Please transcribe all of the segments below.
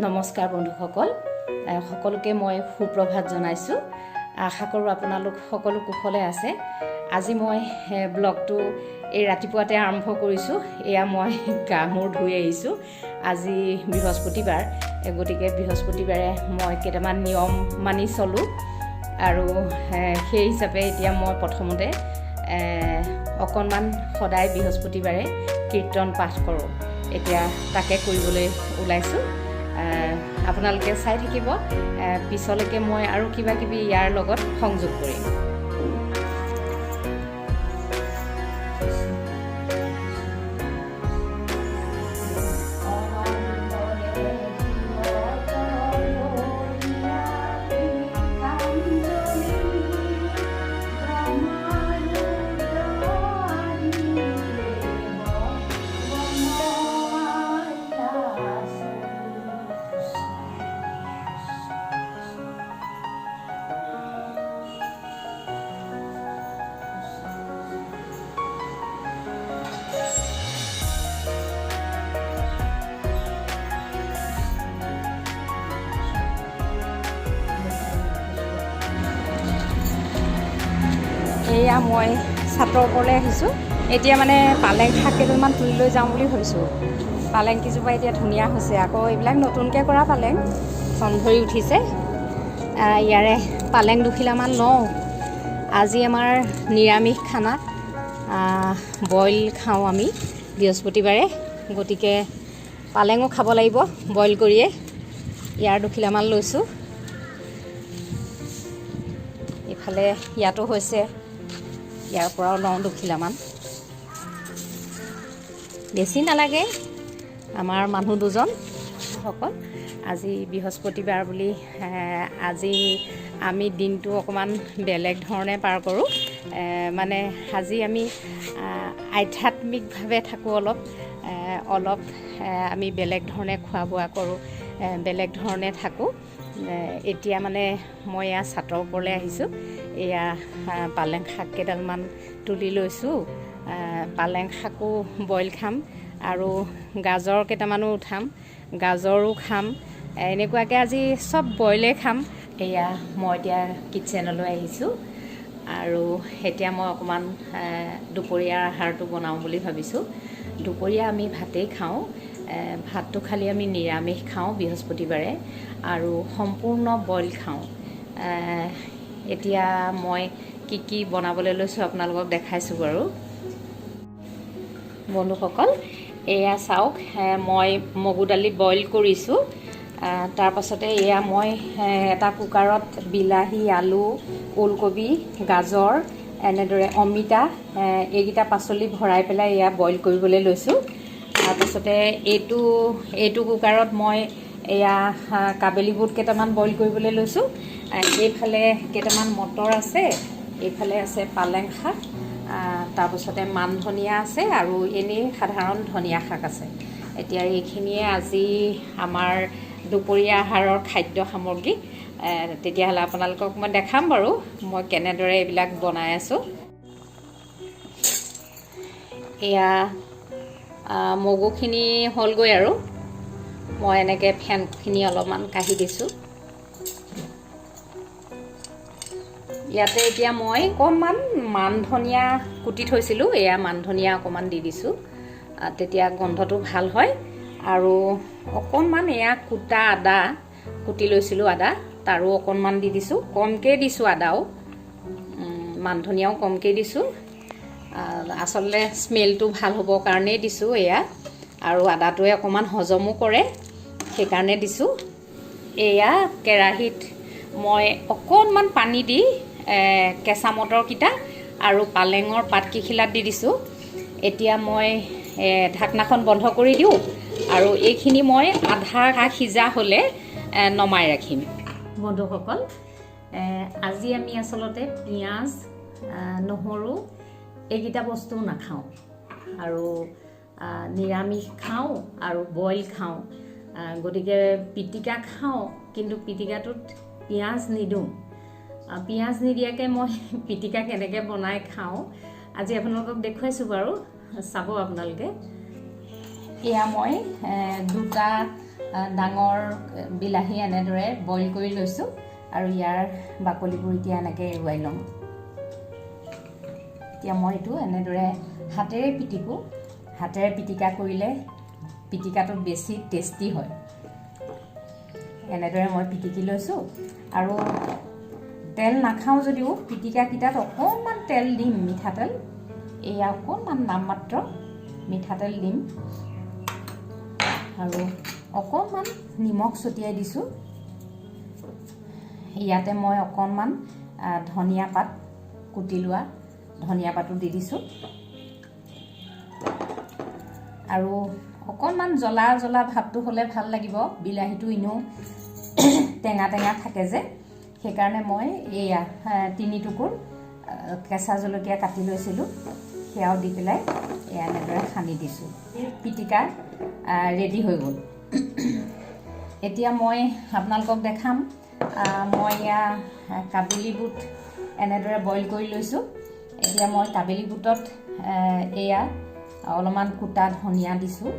নমস্কাৰ বন্ধুসকল, সকলোকে মই সুপ্ৰভাত জনাইছোঁ। আশা কৰোঁ আপোনালোক সকলো কুশলে আছে। আজি মই ব্লগটো এই ৰাতিপুৱাতে আৰম্ভ কৰিছোঁ। এয়া মই গা মূৰ ধুই আহিছোঁ। আজি বৃহস্পতিবাৰ, গতিকে বৃহস্পতিবাৰে মই কেইটামান নিয়ম মানি চলোঁ আৰু সেই হিচাপে এতিয়া মই প্ৰথমতে অকণমান সদায় বৃহস্পতিবাৰে কীৰ্তন পাঠ কৰোঁ। এতিয়া তাকে কৰিবলৈ ওলাইছোঁ। আপোনালোকে চাই থাকিব, পিছলৈকে মই আৰু কিবা কিবি ইয়াৰ লগত সংযোগ কৰিম। এয়া মই ছাতৰ ওপৰলৈ আহিছোঁ। এতিয়া মানে পালেং শাক কেইডালমান তুলি লৈ যাওঁ বুলি ভাবিছোঁ। পালেং কেইজোপা এতিয়া ধুনীয়া হৈছে। আকৌ এইবিলাক নতুনকৈ কৰা পালেং ঠন ধৰি উঠিছে। ইয়াৰে পালেং দুখিলামান লওঁ। আজি আমাৰ নিৰামিষ খানা, বইল খাওঁ আমি বৃহস্পতিবাৰে, গতিকে পালেঙো খাব লাগিব বইল কৰিয়ে। ইয়াৰ দুখিলামান লৈছোঁ। ইফালে ইয়াতো হৈছে, ইয়াৰ পৰাও লওঁ দুখিলামান। বেছি নালাগে, আমাৰ মানুহ দুজন সকল। আজি বৃহস্পতিবাৰ বুলি আজি আমি দিনটো অকণমান বেলেগ ধৰণে পাৰ কৰোঁ। মানে আজি আমি আধ্যাত্মিকভাৱে থাকোঁ অলপ, অলপ আমি বেলেগ ধৰণে খোৱা বোৱা কৰোঁ, বেলেগ ধৰণে থাকোঁ। এতিয়া মানে মই এয়া ছাতৰ ওপৰলৈ আহিছোঁ। এয়া পালেং শাক কেইডালমান তুলি লৈছোঁ। পালেং শাকো বইল খাম আৰু গাজৰ কেইটামানো উঠাম, গাজৰো খাম। এনেকুৱাকৈ আজি চব বইলে খাম। এয়া মই এতিয়া কিটচেনলৈ আহিছোঁ আৰু এতিয়া মই অকণমান দুপৰীয়াৰ আহাৰটো বনাওঁ বুলি ভাবিছোঁ। দুপৰীয়া আমি ভাতেই খাওঁ। ভাতটো খালি আমি নিৰামিষ খাওঁ বৃহস্পতিবাৰে আৰু সম্পূৰ্ণ বইল খাওঁ। এতিয়া মই কি কি বনাবলৈ লৈছোঁ আপোনালোকক দেখাইছোঁ বাৰু। বন্ধুসকল, এয়া চাওক, মই মগু দালি বইল কৰিছোঁ। তাৰপাছতে এয়া মই এটা কুকাৰত বিলাহী, আলু, ওলকবি, গাজৰ, এনেদৰে অমিতা, এইকেইটা পাচলি ভৰাই পেলাই এয়া বইল কৰিবলৈ লৈছোঁ। তাৰপাছতে এইটো কুকাৰত মই এয়া কাবেলি বুট কেইটামান বইল কৰিবলৈ লৈছোঁ। এইফালে কেইটামান মটৰ আছে, এইফালে আছে পালেং শাক, তাৰপাছতে মান ধনিয়া আছে আৰু এনেই সাধাৰণ ধনিয়া শাক আছে। এতিয়া এইখিনিয়ে আজি আমাৰ দুপৰীয়া আহাৰৰ খাদ্য সামগ্ৰী। তেতিয়াহ'লে আপোনালোকক মই দেখাম বাৰু মই কেনেদৰে এইবিলাক বনাই আছোঁ। এয়া মগুখিনি হ'লগৈ আৰু মই এনেকৈ ফেনখিনি অলপমান কাঢ়ি দিছোঁ। ইয়াতে এতিয়া মই অকণমান মান ধনিয়া কুটি থৈছিলোঁ, এয়া মান ধনিয়া অকণমান দি দিছোঁ, তেতিয়া গোন্ধটো ভাল হয়। আৰু অকণমান এয়া কুটা আদা কুটি লৈছিলোঁ, আদা তাৰো অকণমান দি দিছোঁ, কমকৈ দিছোঁ আদাও, মান ধনিয়াও কমকৈ দিছোঁ। আচলতে স্মেলটো ভাল হ'বৰ কাৰণেই দিছোঁ এয়া, আৰু আদাটোৱে অকণমান হজমো কৰে সেইকাৰণে দিছোঁ। এয়া কেৰাহীত মই অকণমান পানী দি কেঁচা মটৰকেইটা আৰু পালেঙৰ পাতকেইখিলাত দি দিছোঁ। এতিয়া মই ঢাকনাখন বন্ধ কৰি দিওঁ আৰু এইখিনি মই আধা সিজা হ'লে নমাই ৰাখিম। বন্ধুসকল, আজি আমি আচলতে পিঁয়াজ, নহৰু এইকেইটা বস্তু নাখাওঁ আৰু নিৰামিষ খাওঁ আৰু বইল খাওঁ। গতিকে পিটিকা খাওঁ, কিন্তু পিটিকাটোত পিঁয়াজ নিদিওঁ। পিঁয়াজ নিদিয়াকৈ মই পিটিকা কেনেকৈ বনাই খাওঁ আজি আপোনালোকক দেখুৱাইছোঁ বাৰু, চাব আপোনালোকে। এয়া মই দুটা ডাঙৰ বিলাহী এনেদৰে বইল কৰি লৈছোঁ আৰু ইয়াৰ বাকলিবোৰ এতিয়া এনেকৈ এৰুৱাই ল'ম। এতিয়া মই এইটো এনেদৰে হাতেৰে পিটিকোঁ। হাতেৰে পিটিকা কৰিলে পিটিকাটো বেছি টেষ্টি হয়। এনেদৰে মই পিটিকি লৈছোঁ আৰু তেল নাখাওঁ যদিও পিটিকাকেইটাত অকণমান তেল দিম, মিঠাতেল। এয়া অকণমান নামমাত্ৰ মিঠাতেল দিম আৰু অকণমান নিমখ ছটিয়াই দিছোঁ। ইয়াতে মই অকণমান ধনিয়া পাত কুটি লোৱা ধনিয়া পাতো দি দিছোঁ আৰু অকণমান জ্বলা জ্বলা ভাৱটো হ'লে ভাল লাগিব। বিলাহীটো এনেও টেঙা টেঙা থাকে যে, সেইকাৰণে মই এয়া 3 টুকুৰ কেঁচা জলকীয়া কাটি লৈছিলোঁ, সেয়াও দি পেলাই এয়া এনেদৰে সানি দিছোঁ। পিটিকা ৰেডি হৈ গ'ল। এতিয়া মই আপোনালোকক দেখাম। মই এয়া কাবুলী বুট এনেদৰে বইল কৰি লৈছোঁ। এতিয়া মই কাবুলী বুটত এয়া অলপমান কুটা ধনিয়া দিছোঁ,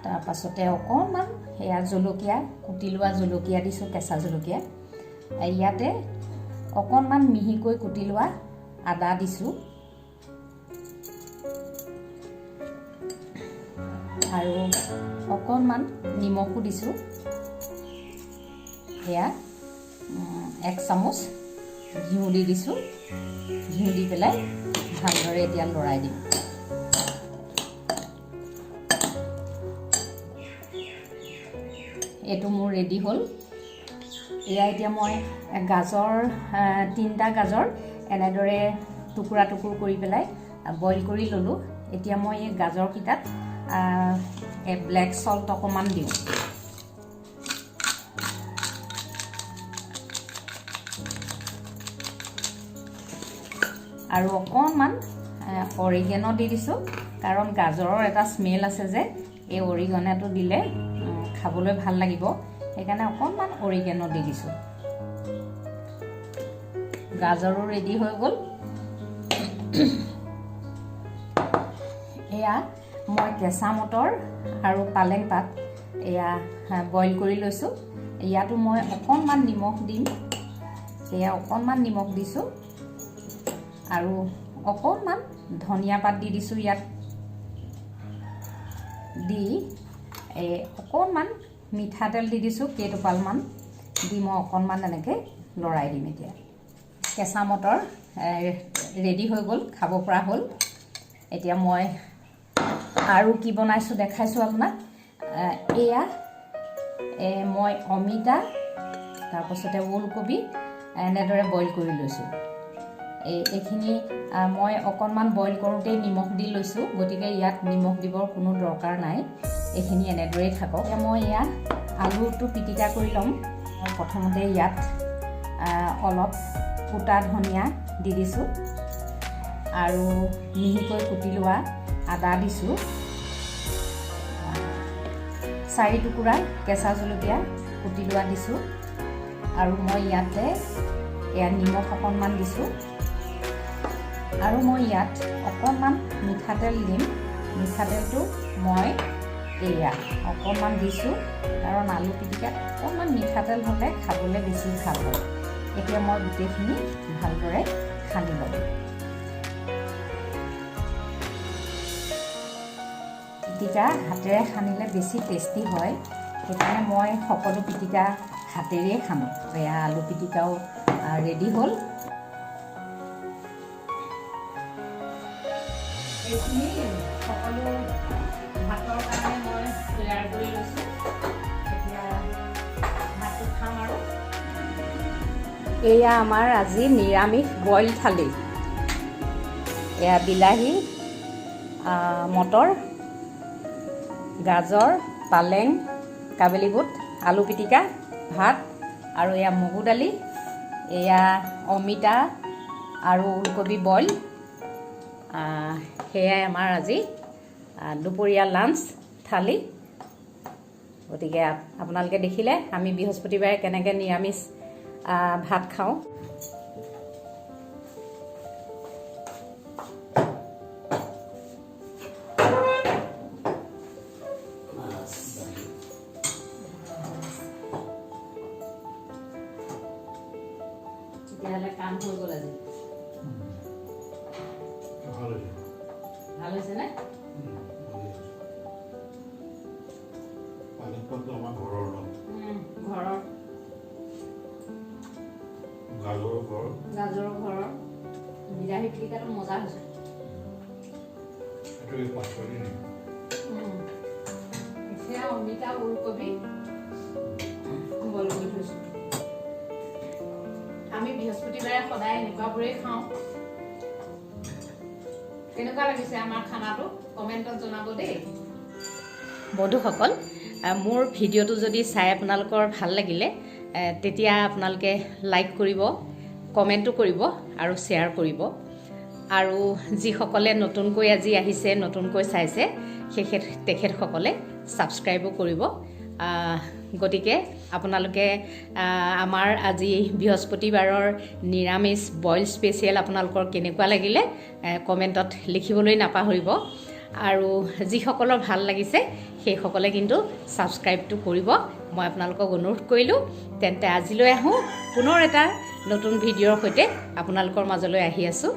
তাৰপাছতে অকণমান এয়া জলকীয়া কুটি লোৱা জলকীয়া দিছোঁ, কেঁচা জলকীয়া। ইয়াতে অকণমান মিহিকৈ কুটি লোৱা আদা দিছোঁ আৰু অকণমান নিমখো দিছোঁ। এয়া 1 চামুচ ঘিউ দি দিছোঁ। ঘিউ দি পেলাই ভালদৰে এতিয়া লৰাই দিম। এইটো মোৰ ৰেডি হ'ল। এয়া এতিয়া মই গাজৰ 3টা গাজৰ এনেদৰে টুকুৰা টুকুৰ কৰি পেলাই বইল কৰি ল'লোঁ। এতিয়া মই এই গাজৰকেইটাত ব্লেক চল্ট অকণমান দিওঁ। আৰু অকণমান অৰিগেন' দি দিছোঁ, কাৰণ গাজৰৰ এটা স্মেল আছে যে, এই অৰিগেন'টো দিলে খাবলৈ ভাল লাগিব, সেইকাৰণে অকণমান অৰিগেন' দি দিছোঁ। গাজৰো ৰেডি হৈ গ'ল। এয়া মই কেঁচা মটৰ আৰু পালেং পাত এয়া বইল কৰি লৈছোঁ। ইয়াতো মই অকণমান নিমখ দিম। এয়া অকণমান নিমখ দিছোঁ আৰু অকণমান ধনিয়া পাত দি দিছোঁ ইয়াত। দি এই অকণমান মিঠাতেল দি দিছোঁ কেইটোপালমান দি মই অকণমান এনেকৈ লৰাই দিম। এতিয়া কেঁচা মটৰ ৰেডি হৈ গ'ল, খাব পৰা হ'ল। এতিয়া মই আৰু কি বনাইছোঁ দেখাইছোঁ আপোনাক। এয়া মই অমিতা তাৰপাছতে ওলকবি এনেদৰে বইল কৰি লৈছোঁ। এইখিনি মই অকণমান বইল কৰোঁতেই নিমখ দি লৈছোঁ, গতিকে ইয়াত নিমখ দিবৰ কোনো দৰকাৰ নাই, এইখিনি এনেদৰেই থাকক। এতিয়া মই এয়া আলুটো পিটিকা কৰি ল'ম। প্ৰথমতে ইয়াত অলপ কুটা ধনিয়া দি দিছোঁ আৰু মিহিকৈ কুটি লোৱা আদা দিছোঁ, 4 টুকুৰা কেঁচা জলকীয়া কুটি লোৱা দিছোঁ আৰু মই ইয়াতে এয়া নিমখ অকণমান দিছোঁ আৰু মই ইয়াত অকণমান মিঠাতেল দিম। মিঠাতেলটো মই এয়া অকণমান দিছোঁ, কাৰণ আলু পিটিকাত অকণমান মিঠাতেল হ'লে খাবলৈ বেছি ভাল হয়। এতিয়া মই গোটেইখিনি ভালদৰে সানি ল'ম। পিটিকা হাতেৰে সানিলে বেছি টেষ্টি হয়, সেইকাৰণে মই সকলো পিটিকা হাতেৰেই সানো। এয়া আলু পিটিকাও ৰেডি হ'ল। এইখিনি সকলো ভাতৰ কাৰণে মই তৈয়াৰ কৰি লৈছোঁ। এতিয়া ভাতটো খাম আৰু। এয়া আমাৰ আজি নিৰামিষ বইল থালি। এয়া বিলাহী, মটৰ, গাজৰ, পালেং, কাবেলি বুট, আলু পিটিকা, ভাত আৰু এয়া মগু দালি, এয়া অমিতা আৰু ওলকবি বইল। সেয়াই আমাৰ আজি দুপৰীয়া লাঞ্চ থালি। গতিকে আপোনালোকে দেখিলে আমি বৃহস্পতিবাৰে কেনেকৈ নিৰামিষ ভাত খাওঁ। তেতিয়াহ'লে কাম হৈ গ'ল আজি। ভাল হৈছে। ভাল হৈছেনে? ভাল হৈছে। পালেং পাতটো আমাৰ ঘৰৰ ন? ঘৰৰ। গাজৰৰ ঘৰৰ। গাজৰৰ ঘৰৰ। বিলাহী পিটিকাটো মজা হৈছে। এইটো এই পাচলি নেকি? সেয়া অমিতা, ওলকবি বইল কৰি থৈছোঁ। আমি বৃহস্পতিবাৰে সদায় এনেকুৱাবোৰেই খাওঁ। কেনেকুৱা লাগিছে আমাৰ খানাটো, কমেণ্টত জনাব দেই। বন্ধুসকল, মোৰ ভিডিঅ'টো যদি চাই আপোনালোকৰ ভাল লাগিলে, তেতিয়া আপোনালোকে লাইক কৰিব, কমেণ্টো কৰিব আৰু শ্বেয়াৰ কৰিব। আৰু যিসকলে নতুনকৈ আজি আহিছে, নতুনকৈ চাইছে, তেখেতসকলে ছাবস্ক্ৰাইবো কৰিব। গতিকে আপোনালোকে আমাৰ আজি বৃহস্পতিবাৰৰ নিৰামিষ বইল স্পেচিয়েল আপোনালোকৰ কেনেকুৱা লাগিলে, কমেণ্টত লিখিবলৈ নাপাহৰিব। আৰু যিসকলৰ ভাল লাগিছে, সেইসকলে কিন্তু ছাবস্ক্ৰাইবটো কৰিব, মই আপোনালোকক অনুৰোধ কৰিলোঁ। তেন্তে আজিলৈ আহোঁ। পুনৰ এটা নতুন ভিডিঅ'ৰ সৈতে আপোনালোকৰ মাজলৈ আহি আছোঁ।